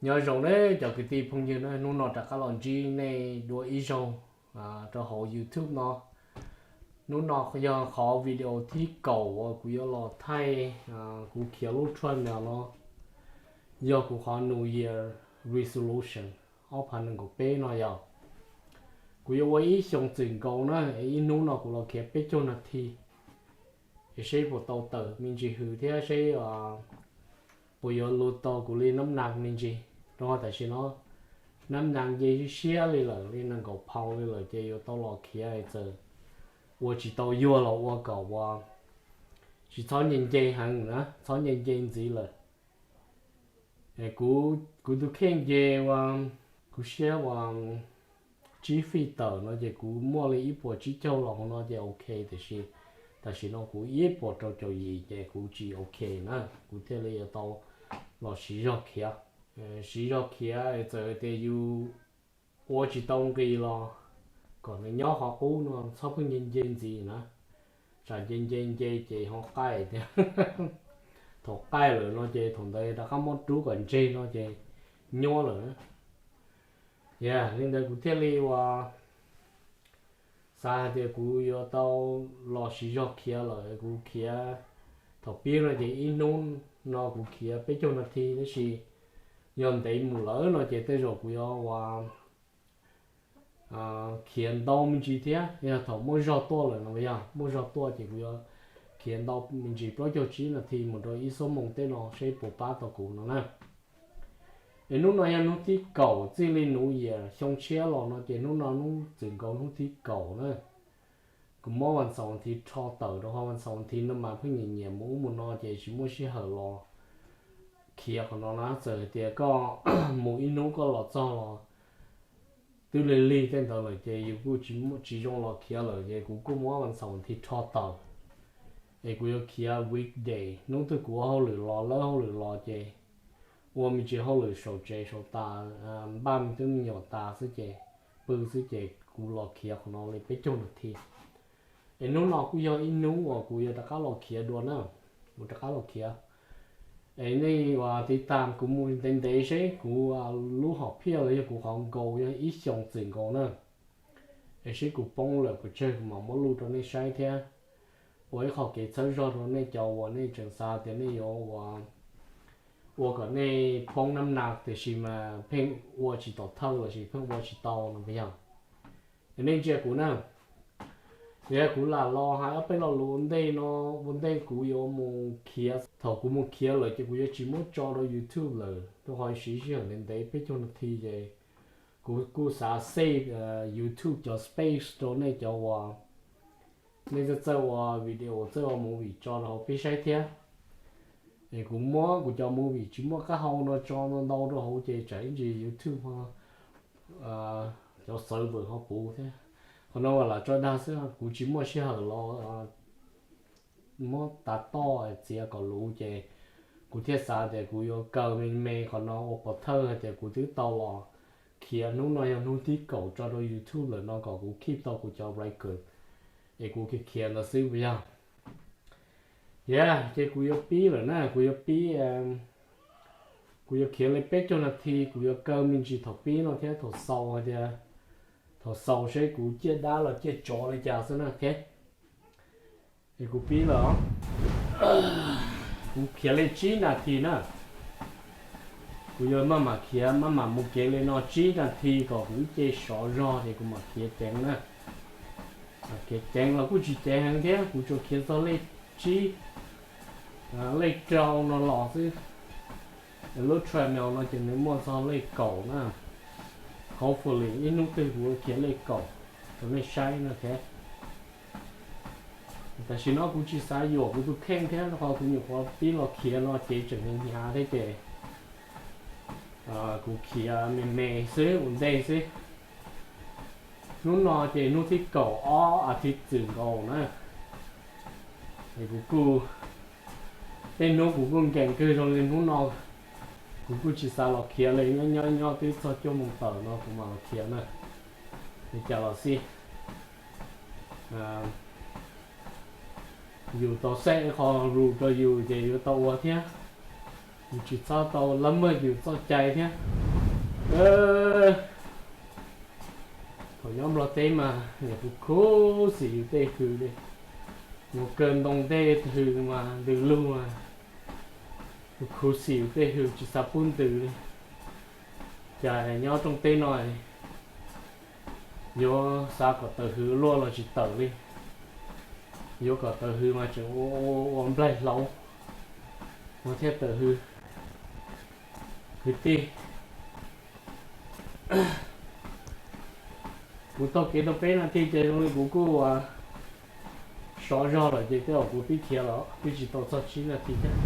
Nyob zoo nawb cov kwv tij phooj ywg na, hnub no rov qab los ntsib nej dua ib zaug rau hauv YouTube no. Hnub no yog qhov video thib kaum uas kuv yuav los thaij kuv khiav lub treadmill no, yog kuv qhov New Year resolution ob phav nees nkaum peb no yog kuv yuav ua ib xyoo txwm nkaus na, ib hnub no kuv los khiav peb caug nas this, es seb puas tau tawm me ntsis hws thiab seb puas yuav luag tau kuv li nab nas me ntsis. Rau qhov tam sim no nab nas nce siab li lawm, li nees nkaum pound li lawm ces yuav tau los khiav es txawm ua tsis tau yuag los ua kom uas tsis txhob nce nce heev na, txhob nce nce ntxiv lawm. Kuv tus kheej ces ua kuv siab ua tsib fij tawm no ces kuv muaj li ib puas tsib caug los hauv no ces ok, tiam sis tam sim no kuv ib puas rau caum yim ces kuv tsis ok na, kuv thiaj li yuav tau los siv zog khiav. Siv zog khiav txawm tias yus ua tsis tau nqis los kom nws nyob qhov qub no, txhob pheej nce nce ntxiv na, tsam nce nce nce ces ho qaij tias thaum qaij lawm no ces thaum ntawd rov qab muab rub kom ntseg no ces nyuab lawm. Yog li ntawd kuv thiaj li ua xav hais tias kuv yuav tau los siv zog khiav lawm, kuv khiav thaum pib no ces ib hnub no kuv khiav peb caug nas this, tab sis yog ntev mus lawm no ces tej zaum kuv yuav ua khiav ntau me ntsis thiab, yog thaum muaj zog tuaj lawm no, yog muaj zog tuaj ces kuv yuav khiav ntau me ntsis plaub caug tsib nas this mus rau ib xuab moos tej no seb puas pab tau kuv no na. Es hnub no yog hnub thib kaum txij li New Year xyoo tshiab los no ces hnub no hnub txwm nkaus hnub thib kaum na. Kuv muab vas xaum nas this rho tawm rau qhov vas xaum nas this no mas pheej nyiam nyiam mus ub mus no ces tsis muaj sij hawm los khiav qhov no na. Txawm hais tias koj mus ib hnub koj los txog los twb lig lig tej ntawd lawm ces yus kuj tsis zoo los khiav lawm ces kuv kuj muab vas xaum nas this rho tawm. Es kuv yuav khiav weekday, hnub twg kuv ua hauj lwm los lawb hauj lwm los ces ua me ntsis hauj lwm saum tsev saum tas, npaj me tub me nyuam tas xwb ces pw xwb ces kuv los khiav qhov no li peb caug nas this. Es hnub no kuj yog ib hnub uas kuv yuav rov qab los khiav dua na, kuv rov qab los khiav. Es nej uas tiv tam kuv mus ntev ntev seb kuv lub hom phiaj los yog kuv qhov goal yog ib xyoos txwm nkaus na, es seb kuv poob lawm pes tsawg kuv mam muab luj rau nej saib thiab ua ib qho kev txhawb zog rau nej cov uas nej tseem xav tias nej yuav ua kom nej poob nab nas tiam sis mas pheej ua tsis tau thawj lossis pheej ua tsis tau no puas yog? Es nej ntsia kuv na, yog kuv lam los hais ob peb lo lus ua ntej no, ua ntej kuv yuav mus khiav, thaum kuv mus khiav lawm ces kuv yuav tsis muab tso rau YouTube lawm rau qhov siv sij hawm ntev ntev peb caug nas this ces kuv kuj xav save YouTube cov space rau nej cov uas nej txawj ua video txawj ua movie tso rau hauv peb saib thiab. Es kuv muab kuv cov movie tsis muaj qab hau no tso ntau ntau rau hauv ces tsam ib ntsis YouTube cov server ho puv thiab. Qhov no lam tso dag xwb, kuv tsis muaj sij hawm los muab tav toj txiav kom luv ces kuv thiaj xav tias kuv yuav kaw me me qhov no ua pov thawj hais tias kuv twb tau los khiav, hnub no yog hnub thib kaum tso rau YouTube lawm no kom kuv keep tau kuv cov record es kuv khiav khiav ntawd xwb puas yog? Yog ces kuv yuav pib lawm na, kuv yuav pib, kuv yuav khiav li peb caug nas this, kuv yuav kaw me ntsis thaum pib no thiab thaum xaus hais tias, thaum xaus seb kuv ciaj dab los ciaj tsov li cas xwb na, ok. Es kuv pib lawm os. Kuv khiav li tsib nas this na. Kuv yuav maj mam khiav, maj mam mus kev li no tsib nas this kom kuv ib ce sov zog ces kuv mam khiav ceev na. Khiav ceev los kuj tsis ceev heev thiab, kuv tsuas khiav txog lej tsib, lej rau no los xwb. Lub treadmill no ces nws muaj txog lej kaum na. Hopefully ib hnub twg kuv yuav khiav lej kaum rau nej saib no thiab. Tam sim no kuv tsis xav yuam kuv tus kheej thiab rau qhov kuv nyuam qhuav pib los khiav no ces tseem hnyav hnyav thiab ces kuv khiav me me xwb ua ntej xwb. Hnub no ces hnub thib kaum ob as thiv txwm nkaus na. Es kuv kuj, tej hnub kuv kuj nkees kawg zoo li hnub no, kuv kuj tsis xav los khiav li, nyob nyob nyob twb txog cuaj moos tawm no kuv mam los khiav na. Li cas los xij, yus tau set qho rule rau yus ces yuav tau ua thiab. Yus tsis txhob tau lab maj yus txoj cai thiab. Thaum nyob Nplog teb mas yus khuv khuv xim yus tej hws li. Mus kaw ntoo tej hws mas ntws lug mas khuv khuv xim yus tej hws tsis xav pub ntws li. Cas nyob rooj teb no yuav xav kom tawm hws luaj los tsis tawm li. Yuav kom tawm hws mas tseem ua nplaig hlauv, ua thiaj tawm hws. Kwv tij, kuv taug kev tau peb nas this ces zoo li kuv kuj ua sov zog lawm ces tej zaum kuv pib khiav los pib tsis tau txog tsib nas this thiab.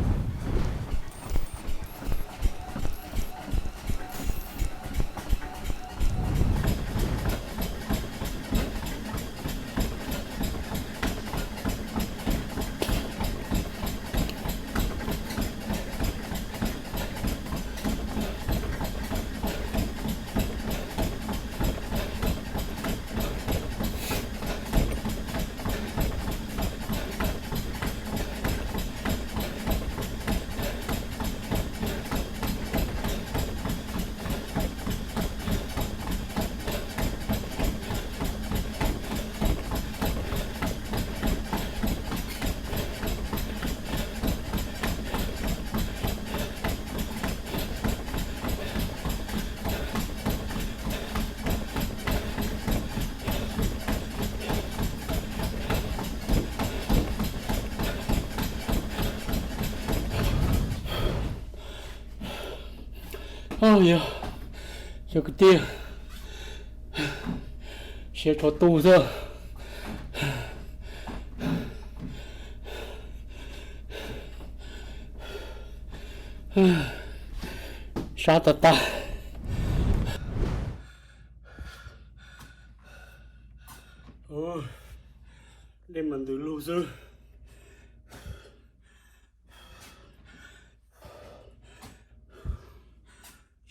Yog, cov kwv tij, siav tsho tu xwb. Sab tag tag. Dej mas ntws lug xwb.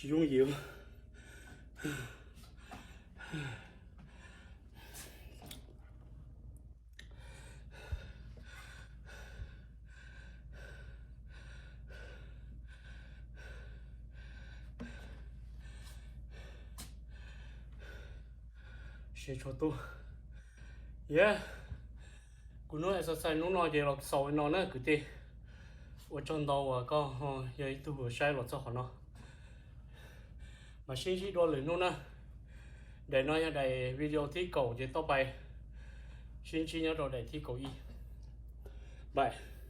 Tsis yooj yim. Siav tsho tu. Yog, kuv hnub exercise hnub no ces los xaus li no na kwv tij. Ua tsaug ntau uas koj yog ib tug uas saib los txog qhov no. Mas sib ntsib dua lwm hnub na. Daim no yog daim video thib kaum ces tau pais. Sib ntsib nyob rau daim thib kaum ib. Bye.